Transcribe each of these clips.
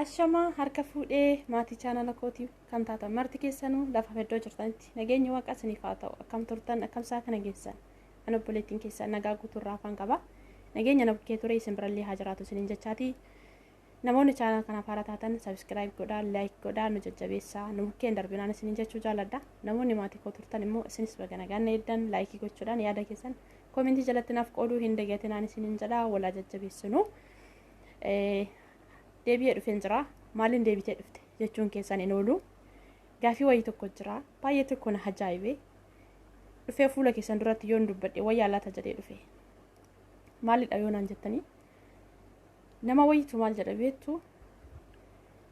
Ashamaa harka fuudhee maatii chaanala kootii kan taatan marti keessanuu lafa iddoo jirtanitti nageenyi waaqa isiniif haa ta'u. Akkam turtan? Akkam isaa kana geessan? Ani obboleettiin keessan nagaa guutuurraa afaan qaba. Nageenya na bukkee ture isin birallee haa jiraatu isiniin jechaati. Namoonni chaanala kanaaf haaraa taatan subscribe godhaa, like godhaa, nu jajjabeessaa, nu bukkeen darbinaan isiniin jechuu jaalladha. Namoonni maatii koo turtan immoo isinis baga nagaan na eeddan, like gochuudhaan yaada keessan comment jalatti naaf qooduu hin dagatinaan isiniin jedha, walaa jajjabeessinu. Deebi'ee dhufeen jira. Maaliin deebitee dhufte jechuun keessan hin oolu. Gaafii wayii tokko jira. Baay'ee tokko na ajaa'ibe. Dhufee fuula keessan duratti yoon dubbadhe wayyaa laata jedhee dhufe. Maalidha yoo naan jettanii? Nama wayiitu maal jedha beektu?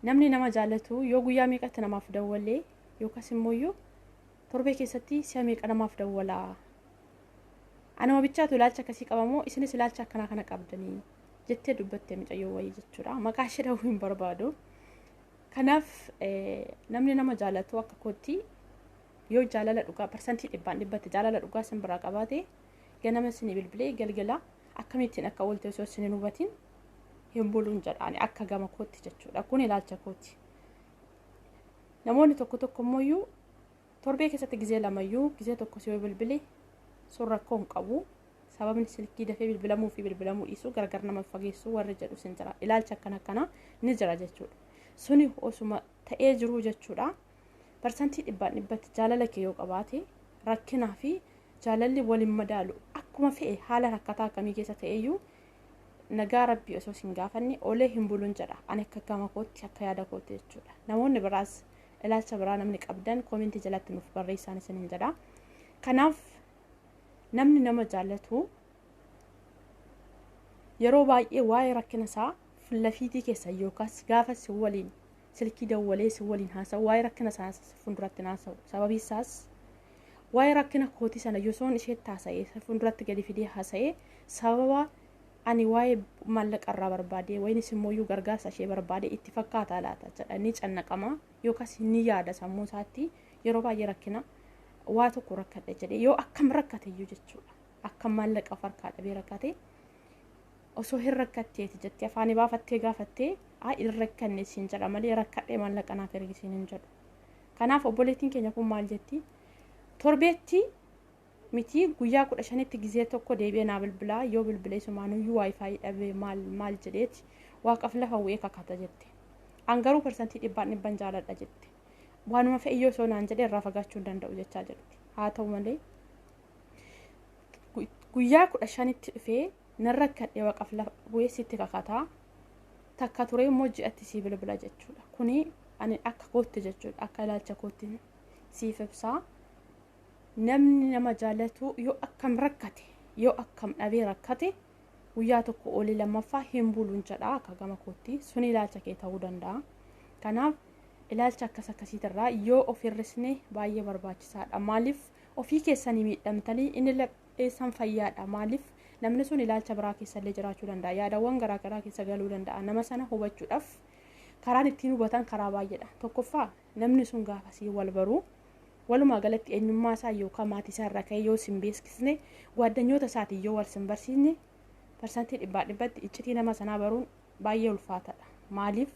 Namni nama jaallatu yoo guyyaa meeqatti namaaf dawwalee yookaas immoo torbee keessatti si'a meeqa namaaf dawwalaa? Anuma bichaatu ilaalcha akkasii qabamoo isinis ilaalcha akkanaa kana qabdanii? Jettee dubbatte mucayyoo wayii jechuudha. Maqaa ishee dhahuu hin barbaadu. Kanaaf namni nama jaallatu akka kootti yoo jaalala dhugaa 100% jaalala dhugaa isin biraa qabaate, ganama isin bilbilee galgala akkamittiin akka oolte osoo isin hin hubatin hin buluun jedhaani akka gama kootti jechuudha. Kun ilaalcha kooti. Namoonni tokko tokko immoo torbee keessatti gizee lamayyuu gizee tokko si yoo bilbile sun rakkoo hin qabu. Sababni silkii dafee bilbilamuu fi bilbilamuu dhiisuu gargar nama fageessuu warri jedhu sin jira. Ilaalcha akkana akkanaa ni jira jechuudha. Suni osuma ta'ee jiru jechuudha. 100% jaalala kee yoo qabaate, rakkinaa fi jaalalli waliin madaalu. Akkuma fe'e haala rakkataa akkamii keessa ta'eyyuu nagaa rabbii osoo sin gaafanne olee hin buluun jedha. Ani akka gama kootti, akka yaada kootti jechuudha. Namoonni biraas ilaalcha biraa namni qabdan comment jalatti nuuf barreessaan isiniin jedha. Kanaaf namni nama jaallatu yeroo baay'ee waa'ee rakkina isaa fullafiitii keessa yookaas gaafa si waliin silkii dawwalee si waliin haasa'u waa'ee rakkina isaa fuulduratti haasa'u. Sababii isaas waa'ee rakkina kootii sana yosoon isheetti haasa'ee fuulduratti gadi fidee haasa'ee, sababa ani waa'ee maallaqa irraa barbaade wayinis immoo gargaarsa ishee barbaade itti fakkaata laata jedhanii cannaqama yookaas ni yaada sammuu isaatti. Yeroo baay'ee rakkina waa tokko rakkadhe jedhee yoo akkam rakkate iyyuu jechuudha. Akkam maallaqa of harkaa dhabee rakkate osoo hin rakkatteeti jettee afaanii baafattee gaafattee, haa hin rakkanne siin jedha malee rakkadhee maallaqa naaf ergisiin hin jedhu. Kanaaf obboleettiin keenya kun maal jetti? Torbeetti miti, guyyaa 15tti gizee tokko deebi'ee naa bilbilaa, yoo bilbilee sumaanuyyuu WiFi dhabee maal maal jedheeti waaqaf lafa bu'ee kakata jette. An garuu 100% jaaladha jette. Waanuma fe'iyyoo osoo naan jedhee irraa fagaachuu hin danda'u jechaa jirti. Haa ta'u malee guyyaa 15tti dhufee nan rakkadhe waaqaf lafa bu'ee sitti kakataa, takka ture immoo ji'atti sii bilbila jechuudha. Kuni ani akka kootti jechuudha. Akka ilaalcha kootti siif ibsaa. Namni nama jaallatu yoo akkam rakkate, yoo akkam dhabee rakkate, guyyaa tokko olii lammaffaa hin buluun jedha akka gama kootti. Sun ilaalcha kee ta'uu danda'a. Kanaaf ilaalcha akkas akkasiitirraa yoo of hir'isne baay'ee barbaachisaadha. Maaliif ofii keessanii miidhamtanii inni lapheessan fayyaadha? Maaliif namni sun ilaalcha biraa keessallee jiraachuu danda'a. Yaadawwan garaagaraa keessa galuu danda'a. Nama sana hubachuudhaaf karaan ittiin hubatan karaa baay'eedha. Tokkoffaa, namni sun gaafasii wal baruu walumaa galatti eenyummaa isaa yookaan maatii isaa irraa ka'ee yoo sin beeksisne, gwaaddanyoota isaatiin yoo wal sin barsiisne, 100% iccitii nama sanaa baruun baay'ee ulfaataadha. Maaliif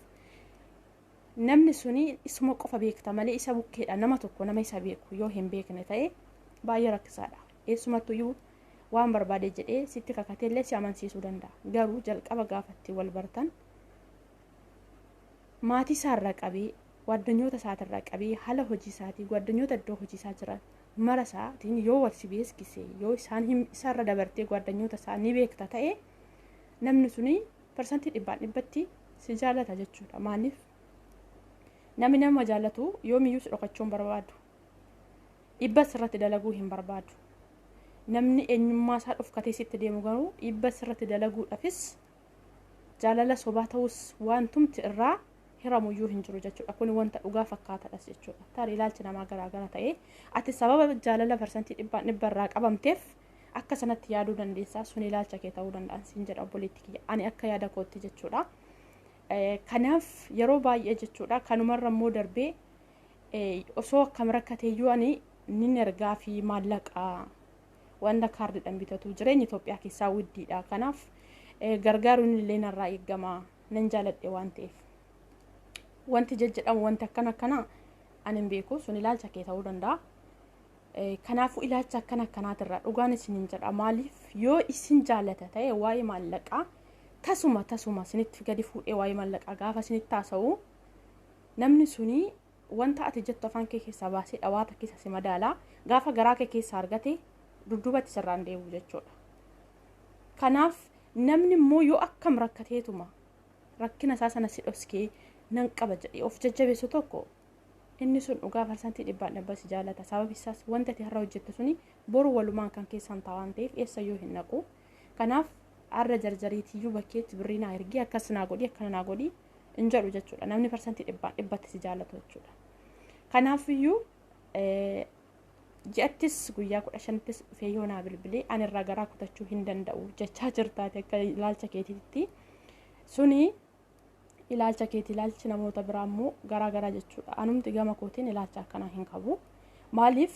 namni suni isuma qofa beekta malee isa bukkeedha nama tokko nama isa beeku yoo hin beekne ta'e baay'ee rakkisaadha. Eessumattuyyuu waan barbaade jedhee sitti kakateellee si amansiisuu danda'a. Garuu jalqaba gaafatti wal bartan maatii isaarraa qabee, gwaaddanyoota isaatirraa qabee, haala hojii isaatii, gwaaddanyoota iddoo hojii isaa jiran mara isaatiin yoo wal si beeksise, yoo isaan isarra dabartee gwaaddanyoota isaa ni beekta ta'e, namni suni 100% si jaalata jechuudha. Maaliif namni nama jaalatu yoomiyyuu si dhokachuu hin barbaadu. Dhibba sirratti dalaguu hin barbaadu. Namni eenyummaa isaa dhofkatee sitti deemu garuu dhibba sirratti dalaguudhaafis jaalala sobaa ta'us wantumti irraa hiramuyyuu hin jiru jechuudha. Kun wanta dhugaa fakkaataadhas jechuudha. Tarii ilaalchi namaa garaagara ta'ee ati sababa jaalala 100% irraa qabamteef akka sanatti yaaduu dandeessaa, sun ilaalcha kee ta'uu danda'an siin jedha obboleetti kiyya. Ani akka yaada kootti jechuudha. Kanaaf yeroo baay'ee jechuudha kanumarra immoo darbee osoo akkam rakkateeyyuu ani nin ergaa fi maallaqa wanta kaardiidhaan bitatu, jireenya Itoophiyaa keessaa widdiidha. Kanaaf gargaaruun illee narraa eegama nan jaaladhe waan ta'eef. Wanti jejjedhamu wanti akkana akkanaa ani hin beeku, sun ilaalcha kee ta'uu danda'a. Kanaafuu ilaalcha akkana akkanaatirraa dhugaan isiniin jedha. Maaliif yoo isin jaallata ta'e waa'ee maallaqaa tasuma tasuma isinitti gadi fuudhee waa'ee maallaqaa gaafa isinitti haasa'u, namni suni wanta ati jettu afaan kee keessaa baasee dhawaata keessa si madaalaa, gaafa garaa kee keessaa argate dudduubatti sirraan deebi'u jechuudha. Kanaaf namni immoo yoo akkam rakkateetuma rakkina isaa sana si dhoskee nan qaba jedhee of jajjabeessu tokko, inni sun dhugaa 100% si jaalata. Sababi isaas wanta ati har'a hojjettu suni boru walumaan kan keessan ta'a waan ta'eef eessayyuu hin naqu. Kanaaf har'a jarjariitiyyuu bakkeetti birrii naa ergii, akkas naa godhi, akkana naa godhi hin jedhu jechuudha. Namni 100% si jaalatu jechuudha. Kanaafiyyuu ji'attis guyyaa 15ttis dhufee yoo naa bilbilee ani irraa garaa kutachuu hin danda'u jechaa jirtaati akka ilaalcha keetiitti. Suni ilaalcha keeti, ilaalchi namoota biraa immoo garaa garaa jechuudha. Anumti gama kootiin ilaalcha akkanaa hin qabu. Maaliif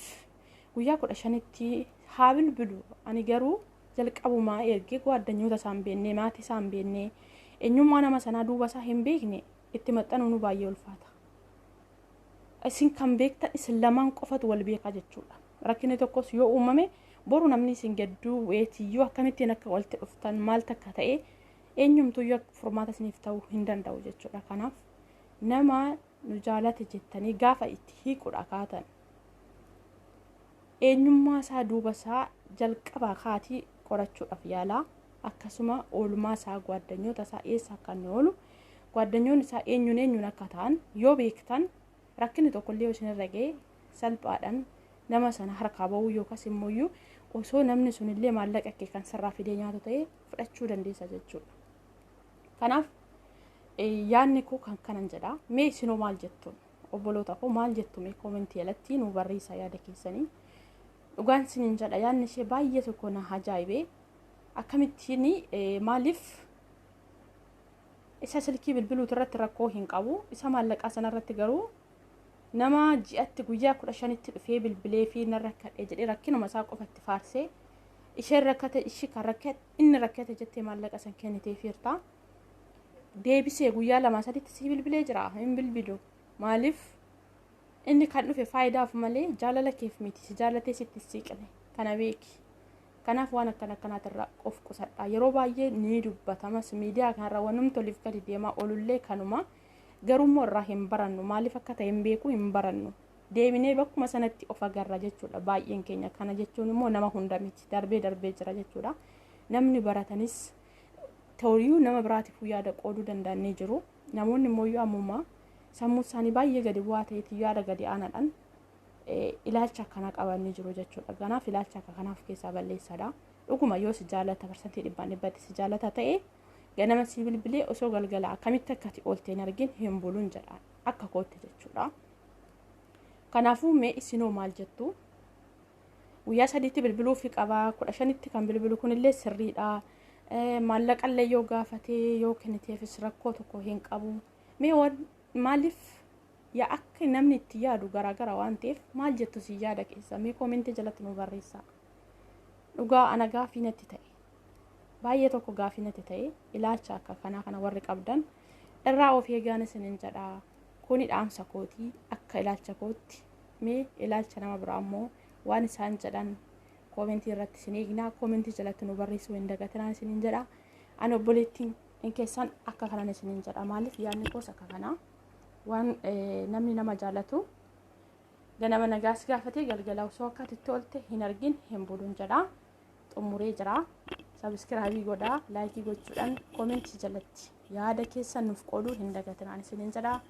guyyaa 15tti haa bilbilu, ani garuu jalqabumaa ergee gwaaddanyoota isaa hin beekne, maatii isaa hin beekne, eenyummaa nama sanaa duuba isaa hin beekne itti maxxanuun baay'ee ulfaata. Isin kan beektan isin lamaan qofatu wal beekaa jechuudha. Rakkinni tokkos yoo uumame boru namni isin gadduu weetiyyuu akkamittiin akka walitti dhuftan maal takka ta'e eenyumtuyyuu akka furmaata isiniif ta'uu hin danda'u jechuudha. Kanaaf nama nu jaalate jettanii gaafa itti hiiquudha kaatan eenyummaa isaa duuba isaa jalqabaa kaatii qorachuudhaaf yaalaa. Akkasuma oolmaa isaa, gwaaddanyoota isaa, eessa akka inni oolu, gwaaddanyoonni isaa eenyuun eenyuun akka ta'an yoo beektan, rakkinni tokkollee yoo isinirra ga'e salphaadhaan nama sana harkaa ba'uu yookaas immoo osoo namni sunillee maallaqa kee kan sirraa fidee nyaatu ta'e fudhachuu dandeessa jechuudha. Kanaaf yaadni koo kan kanan jedha. Mee isinoo maal jettu? Obboloota koo, maal jettu? Mee koomentii jalatti nu barreessaa yaada keessanii. Dhugaan isiniin jedha, yaadni ishee baay'ee tokko na ajaa'ibee. Akkamittiin, maaliif isa silkii bilbiluutu irratti rakkoo hin qabu, isa maallaqaa sanarratti garuu nama ji'atti guyyaa 15tti dhufee bilbilee fi nan rakkadhe jedhee rakkinuma isaa qofatti faarsee, isheen rakkate, ishii kan rakkate, inni rakkate jettee maallaqa san kennitee fiirta. Deebisee guyyaa lama saditti sii bilbilee jira? Hin bilbilu. Maaliif? Inni kan dhufe faayidaaf malee jaalala keef miti. Si jaalatee sitti siiqne, kana beeki. Kanaaf waan akkana akkanaatirraa of qusadha. Yeroo baay'ee ni dubbatamas, miidiyaa kanarra wanumti oliif gadi deemaa oolullee kanuma. Garuu irraa hin barannu. Maaliif akka ta'e hin beeku, hin barannu. Deebinee bakkuma sanatti of agarra jechuudha baay'een keenya. Kana jechuun immoo nama hunda miti, darbee darbee jira jechuudha. Namni baratanis ta'uyyuu nama biraatiif yaada qooduu danda'an ni jiru. Namoonni immoo ammuma sammuu isaanii baay'ee gadi bu'aa ta'eeti yaada gadi aanaadhaan ilaalcha akkanaa qaban ni jiru jechuudha. Kanaaf ilaalcha akka kanaaf keessaa balleessadha. Dhuguma yoo si jaalata, 100% si jaalata ta'e, ganama si bilbilee osoo galgala akkamitti akka ati oolte hin argin hin buluun jedha akka kootti jechuudha. Kanaafuu mee isinoo maal jettu? Guyyaa sadiitti bilbiluufi qabaa, 15tti kan bilbilu kunillee sirriidha. Maallaqallee yoo gaafatee yoo kenniteefis rakkoo tokko hin qabu. Mee maaliif yaa akka namni itti yaadu garaagara waan ta'eef, maal jettu si yaada keessa? Mee koomentii jalatti nu barreessaa. Dhugaa ana gaafii natti ta'e. Baay'ee tokko gaafii natti ta'e. Ilaalcha akka kanaa kana warri qabdan irraa of eegaan isinin jedha. Kuni dhaamsa kootii akka ilaalcha kootti. Mee ilaalcha nama biraa immoo waan isaan jedhan koomentii irratti isin eegnaa. Koomentii jalatti nu barreessuu hin dagatinaan isinin jedha. Ani obboleettiin keessan akka kanan isinin jedha. Maaliif yaadni koos akka kanaa, waan namni nama jaalatu ganama nagaas gaafatee galgala osoo akka itti oolte hin argin hin buluun jedha. Xumuree jira. Subscribe godhaa, like gochuudhaan koomentii jalatti yaada keessan nuuf qooduu hin dagatinaan isinin jedha.